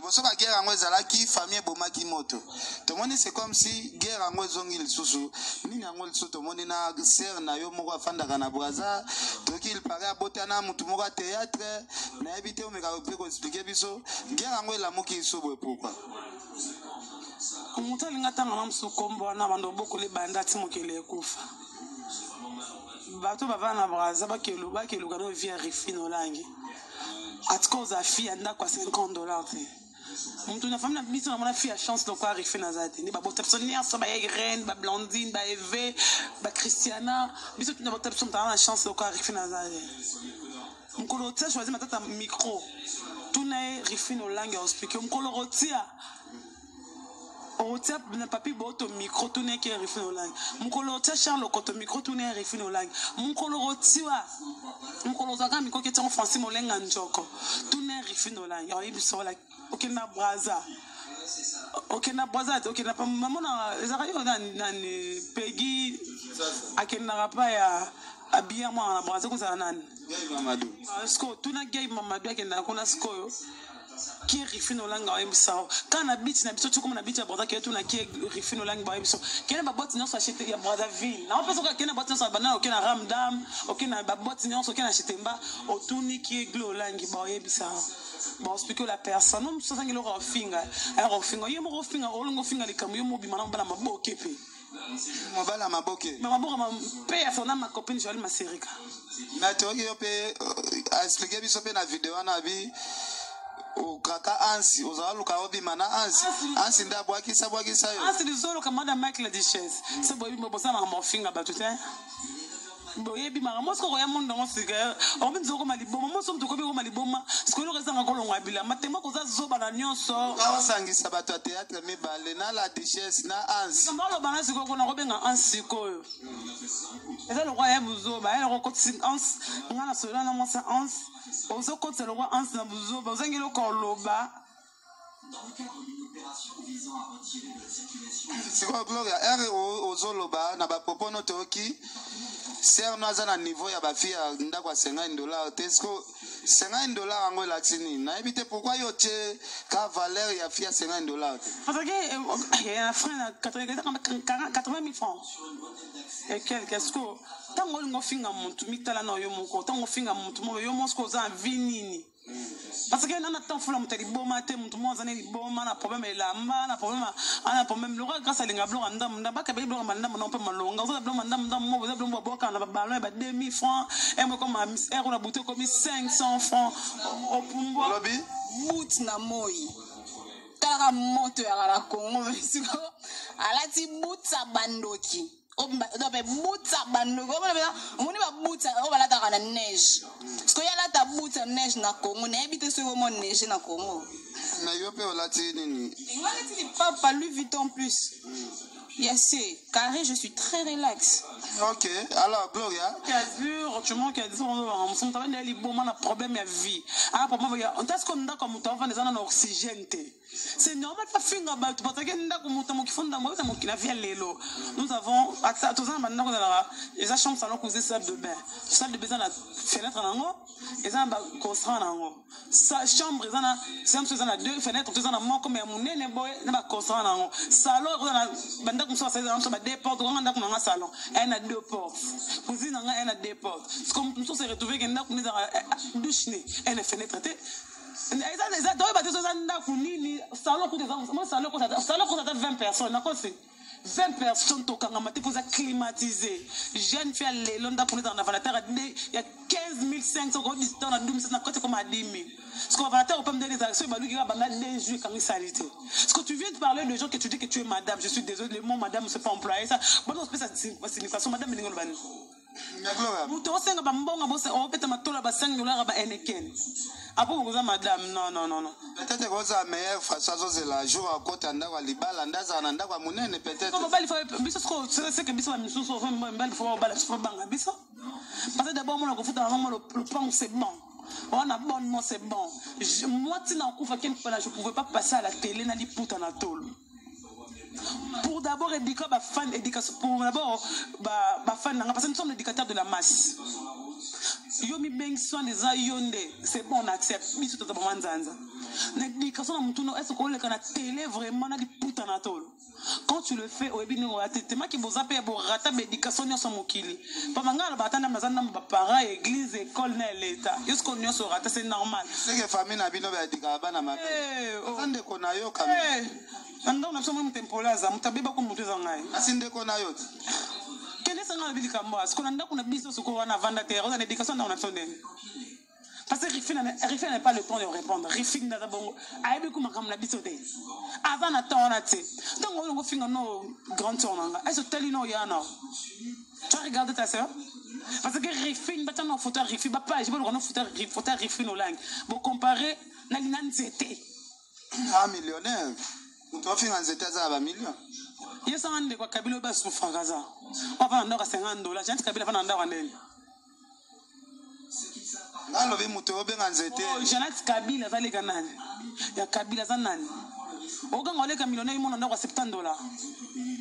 Liboso ba guerre yango ezalaki, famille ebomaki moto. Tomoni c'est comme si guerre yango ezongi lisusu. Nini yango lisusu tomoni na sœur na yo moko afandaka na Brazza, toki il paraît abota na mutu moko ya théâtre, nayebi te omeka mpe ko expliquer biso guerre yango elamuki lisusu boye pourquoi? Moto alingi atanga na mosusu nkombo wana bando obokoli ebanda ti mokili ekufa. Bato bavanda na Brazza bakeluka no vie ya Rifine Olangi. Atika oza fille ya ndako ya 50 $ te. Moto na famille na biso namona fille ya chance lokola Rifine aza te. Nde babota biso nyonso, ba Irene, ba Blandine, ba Eve, ba Christiana, biso tuna bota biso, moto aza na chance lokola Rifine aza te. Mokolo otia choisi matata micro, tuna ye Rifine Olangi aexplique. Mokolo otia otia na papi boto micro, tuna ye ke Rifine Olangi. Mokolo otia Charles Okoto micro, tuna ye Rifine Olangi. Mokolo otiwa, mokolo ozwaka micro ketiango Francis Molenga Njoko, tuna ye Rifine Olangi oyebi biso. Wala okenda Braza, okenda Braza te, okenda pa mamona ezalaka yo nani Pegi akendaka pa ya abiya mwana na Braza kozala nani. Mamadou. Sikoyo tuna Gay Mamadou akendaka kuna. Sikoyo kie Rifine Olangi ayebisa o kaka na biti na biso tikoma na biti ya Braza. Keye tuna kie Rifine Olangi bayebisa kende baboîte nyonso ya Brazzaville. Na opesa kaka kende boîte nyonso ya bana, oke na Ramdam, oke na baboîte nyonso, oke na Chitemba, otuni kie Glo Olangi, baoyebisa, baexplique la personne. No mosusu azangi eloko ofinga, ayaka ofinga ye moko, ofinga olingi ofinga likambo yo mobima na mobala maboke mpe. Mobala maboke. Maboka mpe ya sona ma copine Joel Maserika. Mais toyoki yo mpe explique biso mpe na video wana abi okaka ansi ozala luka obima na ansi, ansi nde abwakisa bwakisa yo. Ansi lizoloka madame Mike la Duchesse se boyebi bosala makambo ofinga bato te, boyebi makambo sikoyo koya mondongo sika okomi nzoko koma liboma moso moto okomi koma liboma sikoyo eloko ezanga kolongwa bilamba tema koza zoba na nyonso. Osangisa bato ya théâtre mibale na la Duchesse na ansi. Likambo aloba na sikoyo kuna kobenga ansi sikoyo eza lokwa ya buzoba ya loko kotisi ansi. Nga na solola na mwasi ansi, ozokotisa lokwa ansi na buzoba, ozangi eloko oloba. Sikoyo Gloria r ozoloba na bapropos no, toyoki sœur no aza na niveau ya bafille ya ndako ya 50 $ te. Siko 50 $ yango elakisi nini? Nayebi te pourquoi yo tie ka valeur ya fille ya 50 $ te. Parce que ya frein na 80 000 francs et quelque. Est-ce que ntango olingi ofinga motu, mitala na yo moko? Ntango ofinga motu moko, yo moko oza na vie nini? Parce que nana ntan fula moto ya liboma te, motu moko aza na liboma na problème elamba na problème ana problème lokola Grâce alinga biloko ya ndambu ndambu, bakabeli biloko ya ndambu ndambu mpe malonga. Oza na biloko ya ndambu ndambu moko, eza biloko babwakaka na baballon ya ba 2000 francs emo ekoma ere na butu ekomi 500 francs opumbwa. Olobi? But na moi, talaka moto yaka na Kongo. Siko alati butsa bandoki mpe butsa bandoki omoni babutsa oyo balataka na neige. Sikoyo alata butsa neige na Kongo, nayebi te soki omona neige na Kongo. Na yo mpe olati nini? Nga neti lipapa Louis Vuitton plus ya se carré, je suis très relax. Ok, alors Gloria. Azur, tu manques à dire mosu moto abandi ya liboma na problème ya vie, aa problème ya ntasiko ndako ya moto avanda eza nano oxygène te. C'est normal bafinga bato parce que ndako moto mokifo ndambo eza mokili na vie ya lelo. Nous avons toza na bandako ezalaka eza chambre, salon, cuisine, salle de bain. Salle de bain eza na fenêtre nango, eza na baconstrant nango. Chambre eza na mosusu eza na deux fenêtre to eza na moko mais ya monene boye na baconstrant nango. Salon eza na bandako mosusu basali eza mosusu ba deux portes. Okanga ndako nanga, salon aya na deux portes, cuisine nanga aya na deux portes. Mosusu se retrouve ke ndako ezaka douche ne aya na fenêtre te. Eza toyeba te so eza ndako nini. Salon kuta eza mo salon kota ata 20 personnes, nakosi 20 personnes tokangama te mpo eza climatisé. Jeune fille ya lelo, ndako ezala na ventilateur ya 15 500, kodisita na 12 na koti ekoma 10 000. Parce que ventilateur opem ndenge ezalaka soki baluki kaka banda 2 jours ekangisali te. Parce que tu viens de parler de gens que tu dis que tu es madame, je suis désolé, le mot madame c'est pas employé ça. Bon, opesa signification madame elingi oloba nini? Moto osenga bambongo, obeta matola ba 5 $ ba Heineken apo bokoza madame? Non, non, non, non. Peut-être kozala meilleure façon, azozela jour akota ndako ya libala nde azala na ndako ya monene peut-être. Mobali biso siko seke biso bamisusu mibali fo babala biso, banga biso parce que d'abord mona kofuta bango lopango, c'est bon wana bonnement, c'est bon. Moi ntina okufa ken, je pouvais pas passer à la télé na liputa na tolo pour d'abord éduquer ba fan, éducation pour d'abord ba fan nanga, parce que nous sommes l'éducateur de la masse. Yo mibengi soin eza yo nde, c'est bon, on accepte. Biso toza bama nzanza. Na éducation na mutu no, est-ce que na télé vraiment na liputa na tolo? Quand tu le fais, oyebi ndenge oya te. Temaki boza mpe ya borata baéducation nyonso mokili. Pamba ngai alobaka ata ndambo naza ndambo baparent, église, école na ya leta. Yo sikoyo nyonso orata, c'est normal. Seke famille na bino bayadikaka bana mabe. Eh, oh. Aza ndeko na yo quand même. Eh, na ndako na biso moi moto empole aza moto abebako moto eza ngai. Kasi ndeko na yo te. Kende sanga na bilikambo ya sikoyo na ndako na biso sikoyo wana avanda te oza na éducation ndako na biso ndenge. Parce que Rifine n'a pas le temps de répondre. Rifine naza bongo ayebi ku makambo na biso te. Aza na temps wana te. Ntango oyo ngo finga no grande sœur na nga. Est-ce que tali no ya na? Tu as regardé ta sœur? Parce que Rifine batia na photo ya Rifine ba page boluka no photo ya photo ya Rifine olangi. Bo comparer na lina nzete. Ah millionnaire. Moto afinga nzete aza na ba million. Ye sanga ndeko ya Kabila oyo basufraka aza. Oyo afanda na ndako ya 50 dollars. Jeanette Kabila afanda na ndako ya ndeni. Nga alobi moto obenga nzete. Oh, Jeanette Kabila aza leka nani? Ya Kabila aza nani? Oganga oleka millionnaire mona ndako ya 70 dollars.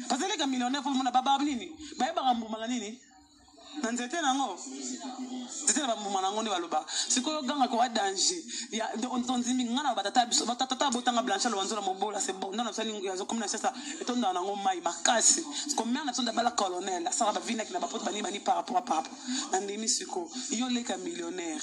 Parce que leka millionnaire faut mona baba nini? Bayebaka mbuma na nini? Na nzete nango. Nzete na bambuma nango nde baloba. Sikoyo oganga kowa danger. Ya tondimi nga na batata biso batata botanga Blanchard Lwanzola Mobola, c'est bon. Ndana biso ya zo comme na sasa etondaka nango mai makasi. Siko mère na biso ndabala colonel asala ba vinaki na bapoto bani bani par rapport à par rapport. Na ndimi siko yo leka millionnaire.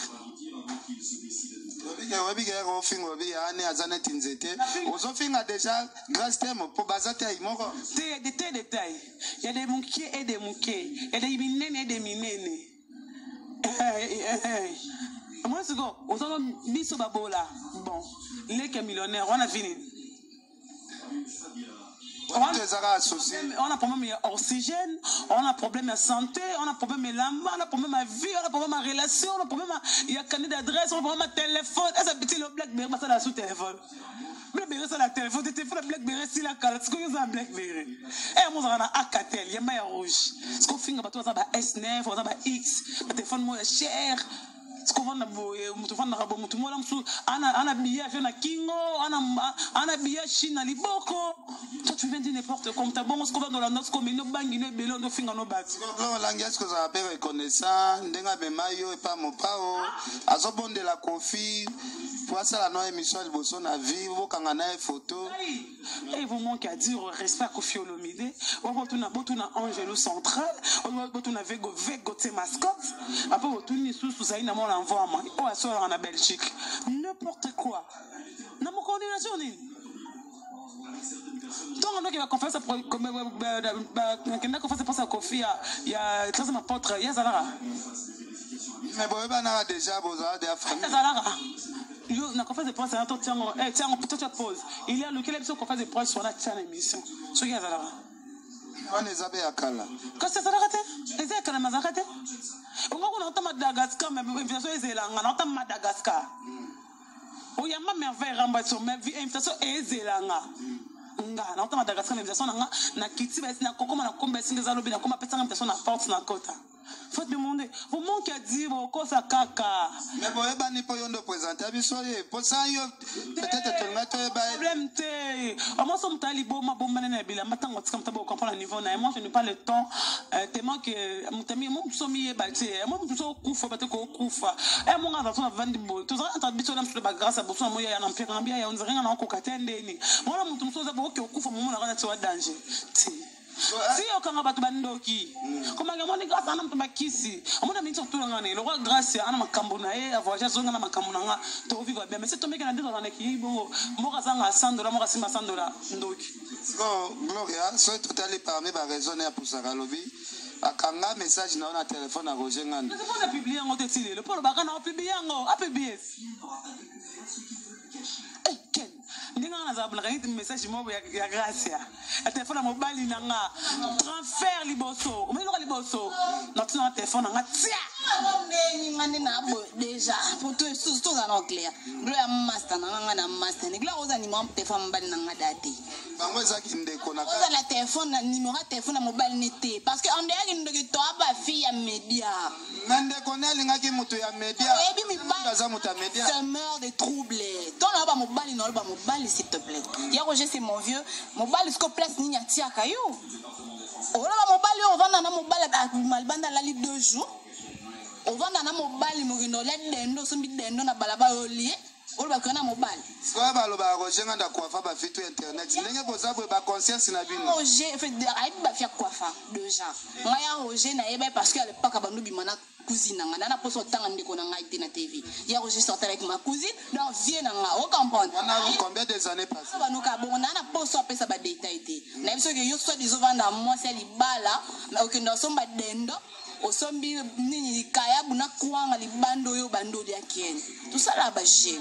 Oyebi ke ofinga obi yani aza neti nzete. Ozofinga déjà Grâce Temo mpo baza te ayi moko. Te, il y a des tailles, des tailles. Il y a des moke et des moke. Il y a des minene et des minene. Eh, eh, eh. Moi, c'est quoi? Ozala biso babola. Bon, leke millionnaire, on a fini. Wana ezaka associé. On a problème ya oxygène, on a problème ya santé, on a problème ya lamba, on a problème ya vie, on a problème ya relation, on a problème ya carnet d'adresse, on a problème ya téléphone. Eza petit le Blackberry basala sous téléphone. Blackberry osala téléphone, te téléphone ya Blackberry esila kala, sikoyo oza na Blackberry. Eh, mo ozalaka na Alcatel, ya mai ya rouge. Sikoyo ofinga bato baza ba S9, baza ba X, ba téléphone moko ya cher. Sikoyo ovanda boye, moto ovandaka boye, moto moko mosusu ana billet avion na kingo, ana billet Chine na liboko. Toi, tu viens dire n'importe quoi, moto abongo sikoyo ovanda olanda sikoyo omeni obangi no ebele ondo ofinga no bato. Gloire Olangi, est-ce que ozala mpe reconnaissant ndenge amema yo epa mopao azobondela Kofi po asala no émission ya liboso na vie bokanga na ye photo? Et vous manquez à dire respect à Kofi Olomide. Botuna botuna Angelo Central, botuna Vego Vego te mascotte. Après botuni lisusu zali na mona mvama. Oyo asolaka na Belgique. N'importe quoi. Na mo coordination nini? Ntongo ndoki baconférence, nakenda conférence mposa Kofi ya 13 apôtre, ye azalaka. Mais boyebanaka déjà, bozala de ya famille. Azalaka yo na conférence de presse na to tiango, eh, tiango to tia pause, il a lukela biso conférence de presse wana, tia na émission soki azalaka. Wana eza mpe ya kala. Kasi azalaka te, eza ya kala, me azalaka te. Onga kuna ota Madagascar, me invitation ezelanga na ota Madagascar. Oyamba Merveille Rambaso, me invitation ezelanga nga na ota Madagascar, na invitation na nga na kiti basi na kokoma na komba esinga eza lobi na koma apesanga invitation na porte na kota. Faut demander, vous manque à dire okosa kaka. Mais boyebani mpo yo nde oprésente biso ye mpo sans yo peut-être tolinga toyeba ye. Problème te, moi so moto aliboma bombana na bilamba ntango atika moto bocomprendre niveau na ye. Moi, je n'ai pas le temps, tellement que moto ami mo mosu omiyeba te, mo motu so okufa bate kokufa e monga aza so navandi boye, tozala entre biso na mosu bagrâce ya boso na moya ya na mpiaka na bia ya onzere nga na okoka te ndeni mwana motu mosu oza bokoki okufa momonaka nati wa danger te si okanga bato bandoki komaka. Moni Grâce ana moto bakisi omona mingi otulanga ne lokwa Grâce ana makambo na ye avoyage azonga na makambo na nga tovivre bien, mais se tomeki na nde tozala na kii bongo moko azanga 100 dollars, moko asimba 100 dollars ndoki. Sikoyo Gloria, soki totali parmi baraison ne apusaka, alobi akanga message na yo na telefone ya Roger Ngando. Mpona publie yango te ti lelo mpo olobaka na opublie yango apublie ken ndenge nga nazala bonaka neti message moko ya Gracia ya telefone ya mobali na nga transfert liboso omoni loka liboso natina na telefone na nga tia. Ndeni nga nde na boye déjà po tozala na clair, Glo ya master na nga, nga na master ne Glo oza numéro ya telefone ya mobali na nga da te. Bango ezaki ndeko na oza na telefone na numéro ya telefone ya mobali ne te, parce que andeyaki ndoki to bafille ya média. Na ndeko ne alingaki moto ya média. Oyebi mibali aza moto ya média. Semeur de trouble to na ba mobali na oloba mobali, s'il te plaît, ya Roger, c'est mon vieux mobali. Siko place nini atiaka yo oloba mobali oyo ovanda na mobali malibanda alali 2 jours, ovanda na mobali mokende olia dendo, osombi dendo na balabala olie. Olobaka na mobali. Sikoyo balobaka Roger Nganda coiffa ba fille tout internet ndenge boza boye ba conscience na bino. Roger en fait ayebi ba fille coiffa déjà. Ngai ya Roger nayeba parce que à l'époque bandu bima na cousine na ngai na poso tanga ndeko na ngai te na TV. Ya Roger sortait avec ma cousine donc vie na ngai o comprendre. Wana combien des années passées? Banuka bongo na na poso apesa ba détail te. Na biso ke yo soit disant vanda mwasi ya libala mais okenda osomba dendo osombi nini likayabu na kwanga libanda oyo banda olia kene tosala ba jeu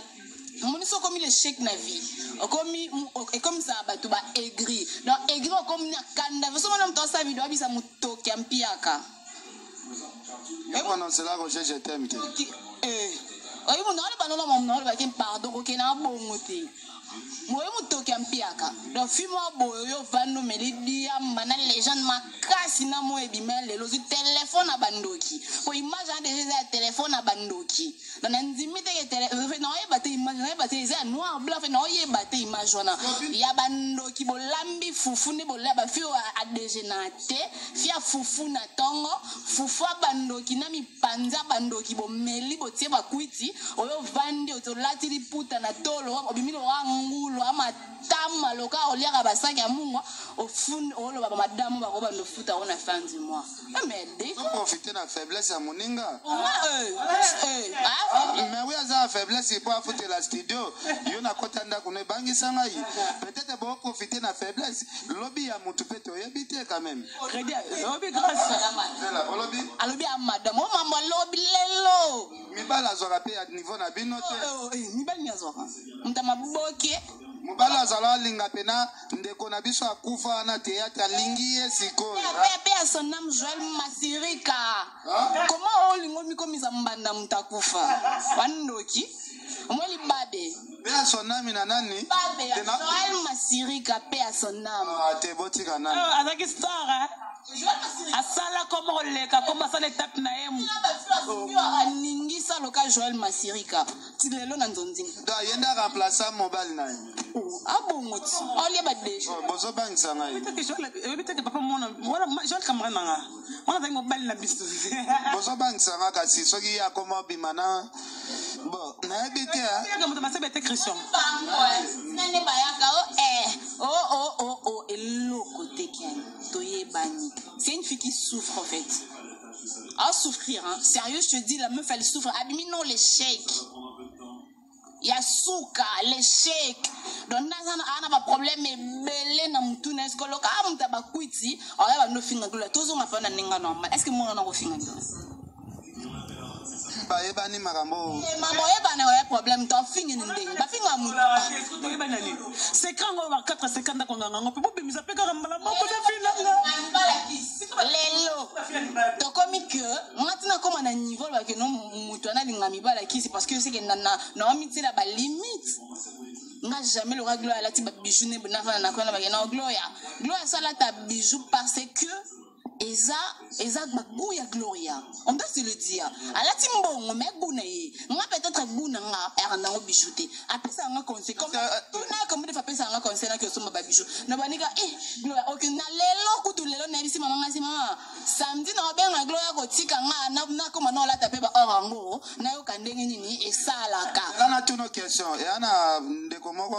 omoni so okomi l'échec na vie okomi ekomisaka bato ba aigri donc aigri okomi na kanda osomona moto asala video abisa motoki ya mpiaka. Yo prononcela Roger je t'aime te. Oyi moto aloba nono mamu na olobaki pardon kokende na bongo te moye motoki ya mpiaka donc fi mwa boye oyo ovandi omeli diamba na legende makasi na moi ebima lelo ozwi telefone na bandoki po image wana deja eza ya telefone na bandoki donc nandimi te ke naoyeba te image nayeba te eza ya noir blanc fe naoyeba te image wana ya bandoki bolambi fufu nde bolia bafi oyo adejena te fi ya fufu na ntongo fufu ya bandoki na mipanza bandoki bomeli botie bakwiti oyo ovandi olati liputa na tolo obimi loka ngulu amatama loka oliaka basaki ya mungwa ofuni oloba bamadamu bako bando futa ngo na fin du mois. Mais des Faut profiter na faiblesse ya moninga. Ah, Mais oui aza na faiblesse po afutela studio yo nakota ndako no ebangisa ngai peut-être boprofite na faiblesse lobi ya mutu mpe toyebi te quand même. Crédit oyebi grâce. Zela olobi. Alobi ya madame o mambo alobi lelo. Mibali azwaka mpe ya niveau na bino te. Mibali ni azwaka moto ya maboke. Mobali azala alinga mpena ndeko na biso akufa wana théâtre alingi ye sikoyo. Pe ya son âme Joël Masirika. Comment olingo mikomisa mbanda moto akufa wandoki omoi libabe. Mpe ya sonami na nani? Babe ya Te na- Joël Masirika pe ya son âme. Ah, te botika nani. Azalaki star eh. Asala koma koleka koma asala etape na ye. Aningisa loka Joël Masirika ti lelo na nzonzinga. Donc ye nde aremplaça mobali na ye. Abongo ti olieba deja. Oh, bozobangisa ngai. Oyebi teke papa mwana wana Joel camarade na nga wana azalaki mobali na biso. Bozobangisa nga kasi soki ye akoma obima na bon nayebi te ah. Yaka moto masebe te Christian. Bango nene bayaka o eh o o o o eloko te ken toyebani. C'est une fille qui souffre en fait. À souffrir hein. Sérieux je te dis la meuf elle souffre. Abimi non l'échec. Ya suka l'échec. Donc naza na ana ba problème ebele na mutu na est-ce que loka mutu bakwiti oya ba no finga gloria tozonga fa na ninga normal. Est-ce que mona na ko finga gloria? Bayebani makambo. Mama oyebana oya problème to fingi ni ndenge. Bafinga mutu. Toyeba nani secret yango ba 4 secret ndako nganga ngo mpe bobimisa mpe kaka mbala moko nafinanga. Lelo tokomi ke nga ntina koma na niveau lobake no moto wana alinga mibala kisi parce que seke naomitiela balimite nga jamais loka Gloria alati babijou ne nafana na kona bake no Gloria Gloria so alata bijou parce que eza eza bagoût ya Gloria on doit se le dire alati mbongo mais goût na ye nga peut-être goût na nga ayaka nango bijou te apesa nga conseil comme tuna comme defa apesa nga conseil naki osomba babijou na banika eh Gloria ok na lelo kutu lelo nayebisi mama nga si mama samedi na obenga Gloria kotika nga nakoma na olata mpe ba or yango nayoka ndenge nini esalaka. Nga natuna question eya na ndeko moko.